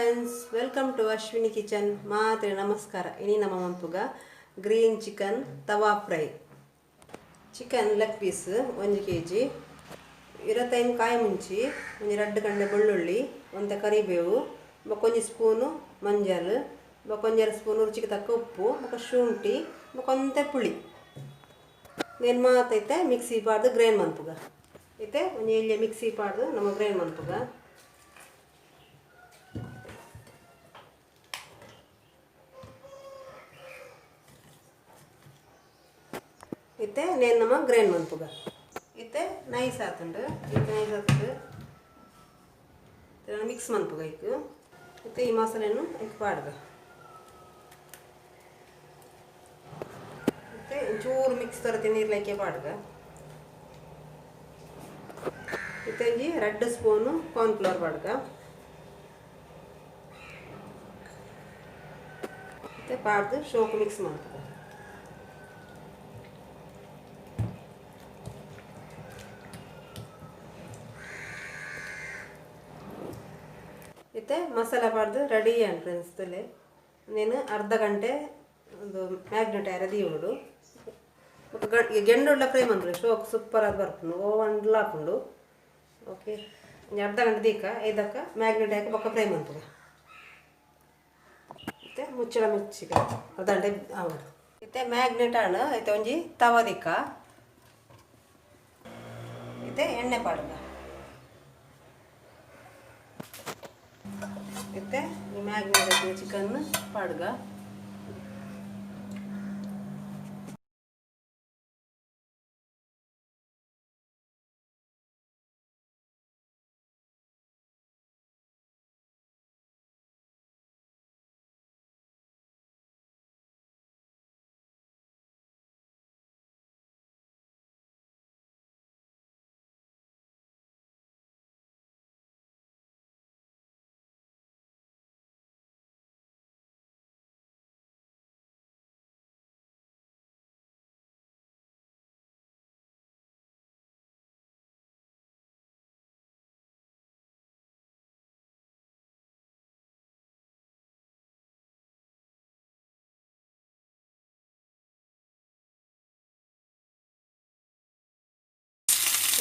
Friends, welcome to Ashwini kitchen. ಮಾತ್ರೆ ನಮಸ್ಕಾರ. ಇನಿ ನಮ್ಮ ಮನ್ಪುಗ green chicken tawa fry. Chicken leg piece 1 kg, 25 ಕಾಯಿ ಮುಂಚಿ, ಒಂಜಿ ರಡ್ಡು ಗಂಡೆ ಬೆಳ್ಳುಳ್ಳಿ, ಒಂತೆ ಕರಿಬೇವು, ಬೊಕ್ಕ ಸ್ಪೂನು ಮಂಜಲ್, ಬೊಕ್ಕ ಒಂಜರ ಸ್ಪೂನು ರುಚಿಗೆ ತಕ್ಕ ಉಪ್ಪು, ಬೊಕ್ಕ ಶುಂಠಿ, ಬೊಕ್ಕ ಒಂತೆ ಪುಳಿ. ನೇನು ಮಾತೈತೆ ಮಿಕ್ಸಿ ಪಾಡ್ದು ಗ್ರೈಂಡ್ ಮನ್ಪುಗ. ಇತ್ತೆ ಒಂಜಿ ಎಲ್ಯ ಮಿಕ್ಸಿ ಪಾಡ್ದು ನಮ್ಮ ಗ್ರೈಂಡ್ ಮನ್ಪುಗ. ಇತ್ತೆ ನೇನು ನಮ್ಮ ಗ್ರೈಂಡ್ ಮನ್ಪುಗ. ಇತ್ತೆ ನೈಸ್ ಆತುಂಡು. ಇತ್ತೆ ನೈಸ್ ಆತುಂಡು. ಮಿಕ್ಸ್ ಮನ್ಪುಗ ಐಕ್. ಇತ್ತೆ ಈ ಮಸಾಲೆನು ಐಕ್ ಪಾಡ್ಗ. ಇತ್ತೆ ಚೂರು ಮಿಕ್ಸ್ ತರತಿ ನೀರ್ಲೈಕೆ ಪಾಡ್ಗ. ಇತ್ತೆ ಒಂಜಿ 2 ಸ್ಪೂನು ಕಾರ್ನ್ಫ್ಲವರ್ ಪಾಡ್ಗ. ಇತ್ತೆ ಪಾಡ್ದು ಶೋಕು ಮಿಕ್ಸ್ ಮನ್ಪುಗ. ಇತ್ತೆ ಮಸಾಲ ಪಾಡ್ದು ರೆಡಿ ಆಂಡ್ ಫ್ರೆಂಡ್ಸ್. ತುಲೆ నేను ಅರ್ಧ ಗಂಟೆ ಒಂದು ಮ್ಯಾಗ್ನೆಟ್ ಆರ ದೀವೊಡು. ಬೊಕ್ಕ ಗೆಂಡುಳ್ಳ ಫ್ರೈ ಮನ್ಪುಲೆ, ಶೋಕ್ ಸೂಪರ್ ಆದ್ ಬರ್ಪುಂಡು. ಓವನ್ಡ್ಲ ಆಪುಂಡು. ಓಕೆ, ಒಂಜಿ ಅರ್ಧ ಗಂಟೆ ದೀಕ ಐದಕ್ಕ ಮ್ಯಾಗ್ನೆಟ್ ಹಾಕಿ ಬೊಕ್ಕ ಫ್ರೈ ಮನ್ಪುಗ. ಇತ್ತೆ ಮುಚ್ಚಳ ಮುಚ್ಚಿಕ ಅರ್ಧ ಗಂಟೆ ಆವೊಡು. ಇತ್ತೆ ಮ್ಯಾಗ್ನೆಟ್ ಆಂಡ್. ಇತ್ತೆ ಒಂಜಿ ತವ ದಿಕ್ಕ. ಇತ್ತೆ ಎಣ್ಣೆ ಪಾಡುಗ. ಇತ್ತೆ ಈ ಮ್ಯಾಗ್ನೆಟ್ ಚಿಕನ್ ಪಾಡುಗ.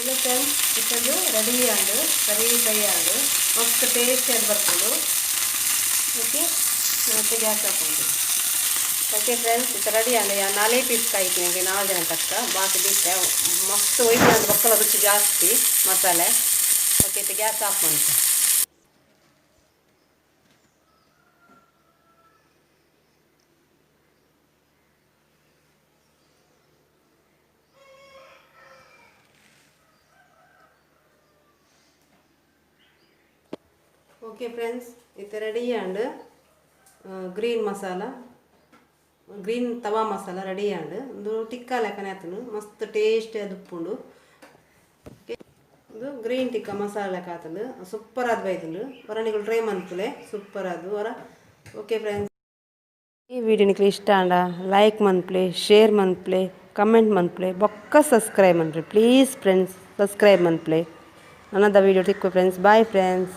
ಇಲ್ಲ ಫ್ರೆಂಡ್ಸ್, ಚಿಕನ್ದು ರೆಡಿ ಆಂಡ್, ಸರಿ ಫ್ರೈ ಆಂಡ್, ಮಸ್ತ್ ಟೇಸ್ಟ್ ಆದ್ ಬರ್ಪುಂಡು. ಓಕೆ, ಮತ್ತೆ ಗ್ಯಾಸ್ ಹಾಕೊಂಡು. ಓಕೆ ಫ್ರೆಂಡ್ಸ್, ಇತ್ತೆ ರೆಡಿ ಆಂಡ್. ನಾಲೇ ಪೀಸ್ ಕಾಯ್ತೀನಿ, ನಾಲ್ಕು ಜನ ತಕ್ಕ. ಬಾಕಿ ದಿತ್ತೆ. ಮಸ್ತ್ ಒಯ್ತು ಬೊಕ್ಕಲ ರುಚಿ ಜಾಸ್ತಿ ಮಸಾಲೆ. ಓಕೆ, ಇತ್ತೆ ಗ್ಯಾಸ್ ಆಫ್ ಮನ್ಪು. ಓಕೆ ಫ್ರೆಂಡ್ಸ್, ಇತ್ತೆ ready and. Green masala, green tawa masala ready and. ಉಂದು ಟಿಕ್ಕಾ ಲೆಕ್ಕನೆ ಆತುಂಡು. ಮಸ್ತ್ ಟೇಸ್ಟ್ ಆದ್ ಉಪ್ಪುಂಡು. ಉಂದು ಗ್ರೀನ್ ಟಿಕ್ಕಾ ಮಸಾಲ ಲೆಕ್ಕ ಆತುಂಡು. ಸೂಪರ್ ಆದ್ ಬೈದುಂಡು. ಒರ ನಿಕುಲು ಟ್ರೈ ಮನ್ಪುಲೆ, ಸೂಪರ್ ಆದ್ ಒರ. ಓಕೆ ಫ್ರೆಂಡ್ಸ್, ಈ ವಿಡಿಯೋ ನಿಕ್ಲೆ ಇಷ್ಟ ಆಂಡ ಲೈಕ್ ಮನ್ಪುಲೆ, ಶೇರ್ ಮನ್ಪುಲೆ, ಕಮೆಂಟ್ ಮನ್ಪುಲೆ, ಬೊಕ್ಕ ಸಬ್ಸ್ಕ್ರೈಬ್ ಮನ್ಪುಲೆ. Please friends, subscribe ಮನ್ಪುಲೆ. ಅನದ ವಿಡಿಯೋ ತಿಕ್ಕು friends. Bye friends.